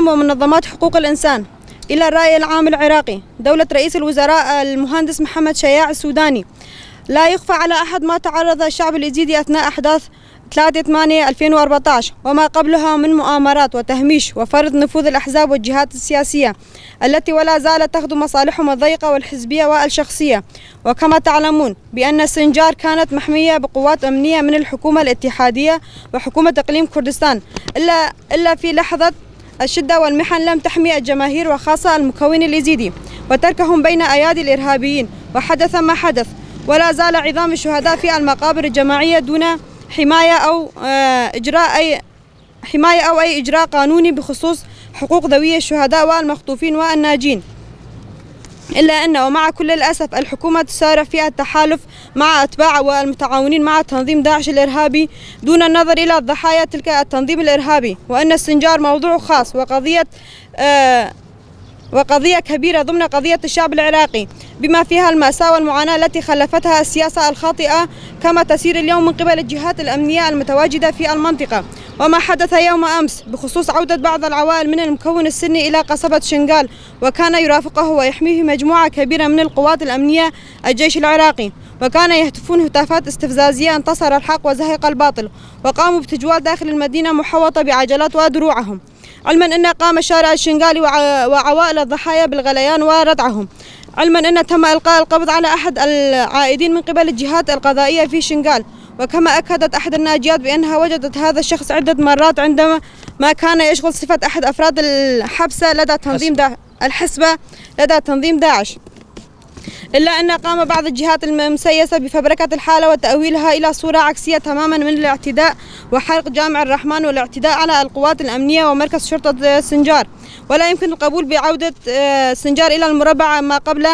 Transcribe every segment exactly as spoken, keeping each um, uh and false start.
ومنظمات حقوق الإنسان إلى الرأي العام العراقي، دولة رئيس الوزراء المهندس محمد شياع السوداني: لا يخفى على أحد ما تعرض الشعب الإيزيدي أثناء أحداث ثلاثة ثمانية ألفين وأربعتاش وما قبلها من مؤامرات وتهميش وفرض نفوذ الأحزاب والجهات السياسية التي ولا زالت تخدم مصالحهم الضيقة والحزبية والشخصية. وكما تعلمون بأن سنجار كانت محمية بقوات أمنية من الحكومة الاتحادية وحكومة إقليم كردستان، إلا، إلا في لحظة الشدة والمحن لم تحمي الجماهير وخاصة المكون الإيزيدي، وتركهم بين أيادي الإرهابيين، وحدث ما حدث، ولا زال عظام الشهداء في المقابر الجماعية دون حماية أو، آه، إجراء أي حماية أو أي إجراء قانوني بخصوص حقوق ذوي الشهداء والمخطوفين والناجين. إلا أن، ومع كل الأسف، الحكومة تسارع في التحالف مع أتباع والمتعاونين مع تنظيم داعش الإرهابي دون النظر إلى ضحايا تلك التنظيم الإرهابي، وأن السنجار موضوع خاص وقضية، آه، وقضية كبيرة ضمن قضية الشعب العراقي، بما فيها المأساة والمعاناة التي خلفتها السياسة الخاطئة كما تسير اليوم من قبل الجهات الأمنية المتواجدة في المنطقة، وما حدث يوم أمس بخصوص عودة بعض العوائل من المكون السني إلى قصبة شنغال، وكان يرافقه ويحميه مجموعة كبيرة من القوات الأمنية الجيش العراقي، وكان يهتفون هتافات استفزازية: "انتصر الحق وزهق الباطل"، وقاموا بتجوال داخل المدينة محوطة بعجلات ودروعهم. علما أن قام شارع الشنغالي وع-، وعوائل الضحايا بالغليان وردعهم، علما أن تم إلقاء القبض على أحد العائدين من قبل الجهات القضائية في شنغال. وكما أكدت أحد الناجيات بأنها وجدت هذا الشخص عدة مرات عندما ما كان يشغل صفة أحد أفراد الحبسة لدى تنظيم دا-، الحسبة لدى تنظيم داعش. إلا أن قام بعض الجهات المسيسة بفبركة الحالة وتأويلها إلى صورة عكسية تماما من الاعتداء وحرق جامع الرحمن والاعتداء على القوات الأمنية ومركز شرطة سنجار، ولا يمكن القبول بعودة، آه، سنجار إلى المربع ما قبل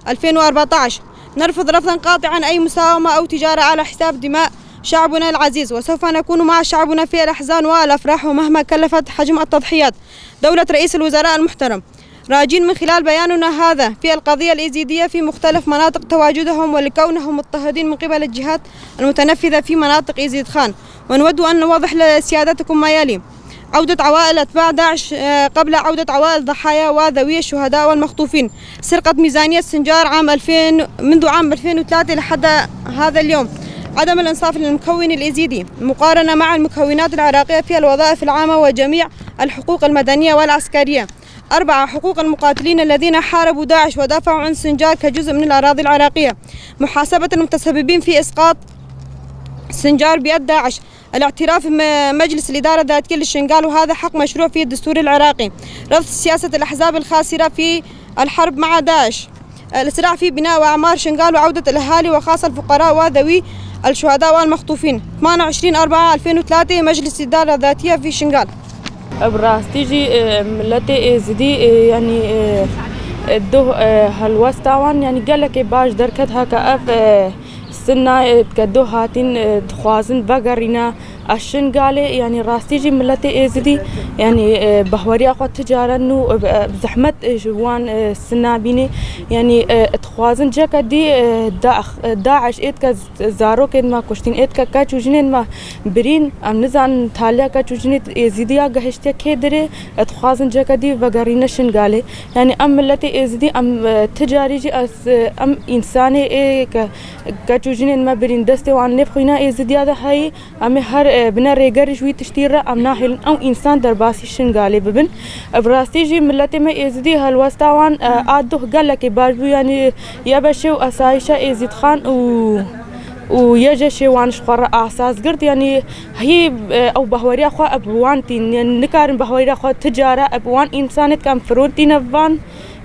ألفين وأربعتاش. نرفض رفضا قاطعا أي مساومة أو تجارة على حساب دماء شعبنا العزيز، وسوف نكون مع شعبنا في الأحزان والأفراح ومهما كلفت حجم التضحيات. دولة رئيس الوزراء المحترم، راجين من خلال بياننا هذا في القضية الإيزيدية في مختلف مناطق تواجدهم ولكونهم مضطهدين من قبل الجهات المتنفذة في مناطق إيزيد خان، ونود أن نوضح لسيادتكم ما يلي: عودة عوائل أتباع داعش، آه، قبل عودة عوائل الضحايا وذوي الشهداء والمخطوفين، سرقة ميزانية سنجار عام ألفين، منذ عام ألفين وثلاثة لحد هذا اليوم، عدم الإنصاف للمكون الإيزيدي مقارنة مع المكونات العراقية في الوظائف العامة وجميع الحقوق المدنية والعسكرية. أربعة، حقوق المقاتلين الذين حاربوا داعش ودافعوا عن سنجار كجزء من الأراضي العراقية. محاسبة المتسببين في إسقاط سنجار بيد داعش. الاعتراف بمجلس الإدارة الذاتية للشنغال، وهذا حق مشروع في الدستور العراقي. رفض سياسة الأحزاب الخاسرة في الحرب مع داعش. الإسراع في بناء وإعمار شنغال وعودة الأهالي وخاصة الفقراء وذوي الشهداء والمخطوفين. ثمانية وعشرين أربعة ألفين وثلاثة، مجلس إدارة ذاتية في شنغال. Bi rastî jî, e, miletê Êzidî, e, yanî, e, e, doh, e, helwesta wan, yanî gelekê baş derket heke ev, e, sinna, e, ke doh hatîn, e, dixwazin vegerîne, Eşingalê, yanî rastî jî miletê Êzidî, yanî, e, bahweriya xwe ti cara nû, e, bi zehmet, e, ji wan, e, sina bînê. Yanî, e, dixwazin ceke dî, e, da-, e, DAIŞ êdike z-, zarokên me kuştîn, êdike keç û jinên me birîn. Em nizanin taliya keç û jinê Êzidî ya gehiştiye kê dirê, e, dixwazin ceke dî vegerîne Şingalê. Yanî em miletê Êzidî, em, e, ti carî jî ez, e, em însanê ê ke-, keç û jinên me birîn destê wan nêv xwîna Êzidiya de heyî. Em ê her, e, bine rêger ji wî tiştî re, em nahêlin ew însan derbasî Şingalê bibin. E, bi rastî jî miletê me Êzidî helwesta wan, e, a doh gelekê baş bû, yanî YBŞ û Asayîşa Êzîdxan û, û YJŞê wan ji xwe re asas girt, yanî hî, e, ew bahweriya xwe bi wan tîn, yanî nikarin bahweriya xwe ti cara bi wan însanê dikin, em firontîne van.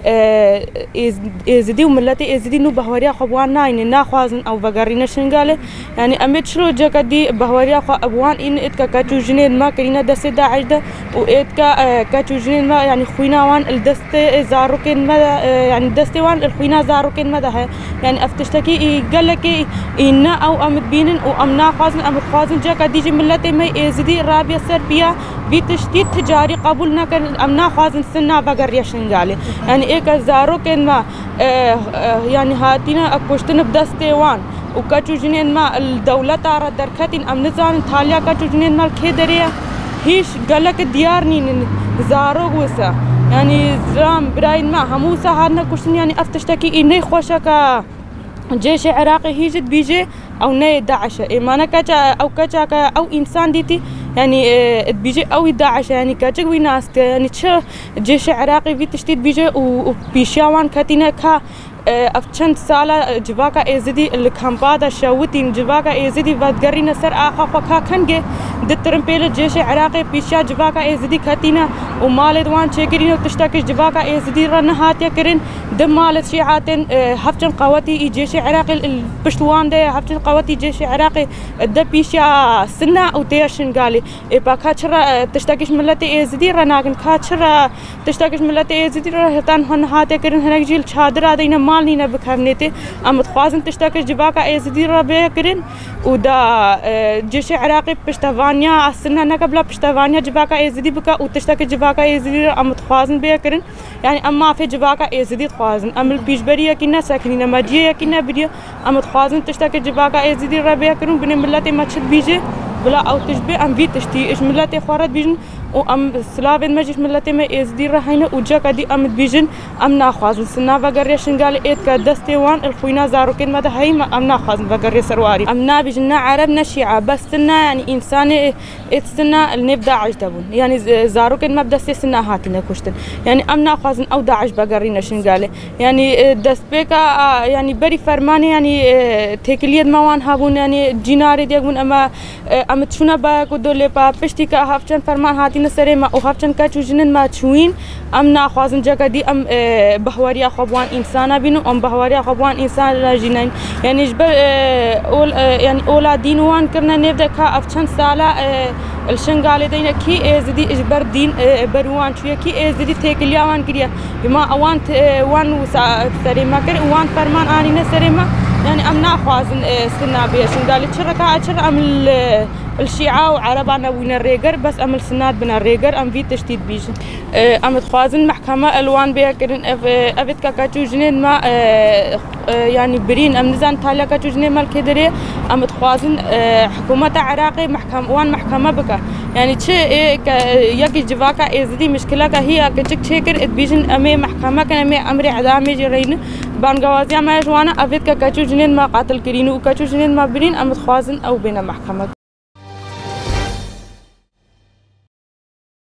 E, Êz-, Êzidî û miletê Êzidî nû bahweriya xwe bi wan nayîne, naxwazin ew vegerîne Şingalê. Yanî em ê çilo ceke dî bahweriya xwe bi wan îne, êdike keç û jinên me kirîne destê DAIŞ de û êdike, e, keç û jinên me, yanî xwîna wan li destê zarokên me de, e, yanî destê wan li xwîna zarokên me de heye. Yanî ev tiştekî î gelekê î ne ew em dibînin û em naxwazin, em dixwazin ceke dî jî miletê me Êzidî rabiye ser piya. Vî tiştî ti carî qebûl nekin, em naxwazin sinna vegeriye Şingalê. Yanî êke zarokên me, e, e, yanî hatîne, e, kuştin bi destê wan û keç û jinên me li dewleta re derketîn, em nizanin taliya keç û jinên me li kê derê ye. Hîç gelek diyar nînin. Zarok wisa, yanî zilam, birayên me hemû wisa hatine kuştin, yanî ev tiştekî î neyxweş e ke cêşê Iraqê hî jî dibîjê ew neyê DAIŞ e. Ê mane keça, ew keça ke ew însan dîtî, yanî, e, dibîjê ew î DAIŞ e, yanî keçik wî nas dike, yanî çi cêşê Iraqê vî tiştî dibîje û, û pîşiya wan ketîne ka, e, ev çend sala, e, civaka Êzidî li kampa de şewitîn, civaka Êzidî vedigerîne ser axa xwe ka kengê di tirimpêlê cêşê Iraqê pîşiya civaka Êzidî ketîne û malê di wan çêkirîne û tiştekî ji civaka Êzidî re nehatiye kirin. Di malê Şîa tên, e, hevçend qewetî î cêşê Iraqê li pişt wan de ye, hevçend qewetî cêşê Iraqê de pîşiya Sinna û têye Şingalê. Ê pa ka çi re, e, tiştekî ji miletê Êzidî re nakin? Ka çi re tiştekî ji miletê Êzidî re heta niha nehatiye kirin? Hinek jî li çadira de yine mal nîne bikevnê tê. Em dixwazin tiştekî ji civaka Êzidî re bê kirin û da, e, cêşê Iraqê piştevaniya Sinna neke bila piştevaniya civaka Êzidî bike û tiştekî civaka Êzidî re em dixwazin bê kirin. Yanî em mafê civaka Êzidî dixwazin. Em li pîşberiyekî nesekinîne, me cihê yekî nebiriye. Em dixwazin tiştekî civaka Êzidî re bê kirin, binê miletê me çi dibîjê, bila ew tişt bê, em vî tiştî ji miletê xwe re dibîjin û em silavên me jî ji miletê me Êzidî re heyne û ceka dî em dibîjin, em naxwazin Sinna vegerê Şingalê, êdke destê wan li xwîna zarokên me de heyî, me, em naxwazin vegerê ser warî. Em nabîjin ne Ereb ne Şîa, bes Sinna, yanî însanê êt Sinna li nêv DAIŞ de bûn. Yanî z-, zarokên me bi destê Sinna hatine kuştin. Yanî em naxwazin ew DAIŞ vegerîne Şingalê. Yanî, e, destpêka, a, yanî berî fermanê, yanî, e, têkiliyê me wan hebûn, yanî cînarê diyek bûn, ema, e, em çûne bayek û do lê pa piştî ke hevçend ferman hatine serê me û hevçend keç û jinên me çûyîn, em naxwazin ceke dî em, e, behweriya xwe bi wan însana bînin û em behweriya xwe bi wan însana jî neyin. Yanî ji ber, e, ol-, e, yanî ola dîn wan kirine nêv de ka ev çend sala, e, li Şingalê de yine kî Êzidî ji ber dîn, e, ber wan çûye, kî Êzidî têkiliya wan kiriye. Hima wan t-, e, wan wisa serê me kir, wan ferman anîne serê me. Yanî em naxwazin, e, Sinna bê Şingalê. Çi re ka çi re em li, li Şîa û Ereba nebûne rêger, bes em li Sinna dibine rêger, em vî tiştî dibîjin. E, em dixwazin mehkeme li wan bê kirin, ev, e, ev êdke keç û jinên me, e, e, yanî birîn, em nizanin taliya keç û jinê me li kê derê, em dixwazin, e, hikûmeta Iraqê mehkem-, wan mehkeme bike. Yanî çi ê ke, yekî civaka Êzidî mişkileke hî ya kiçik çêkir, dibîjin em ê mehkeme kin, em ê emrê idamê jî reynin. Bangewaziya me ji wan e, ev êdke keç û jinên me qatil kirîn û keç û jinên me birîn, em dixwazin ew bêne mehkeme.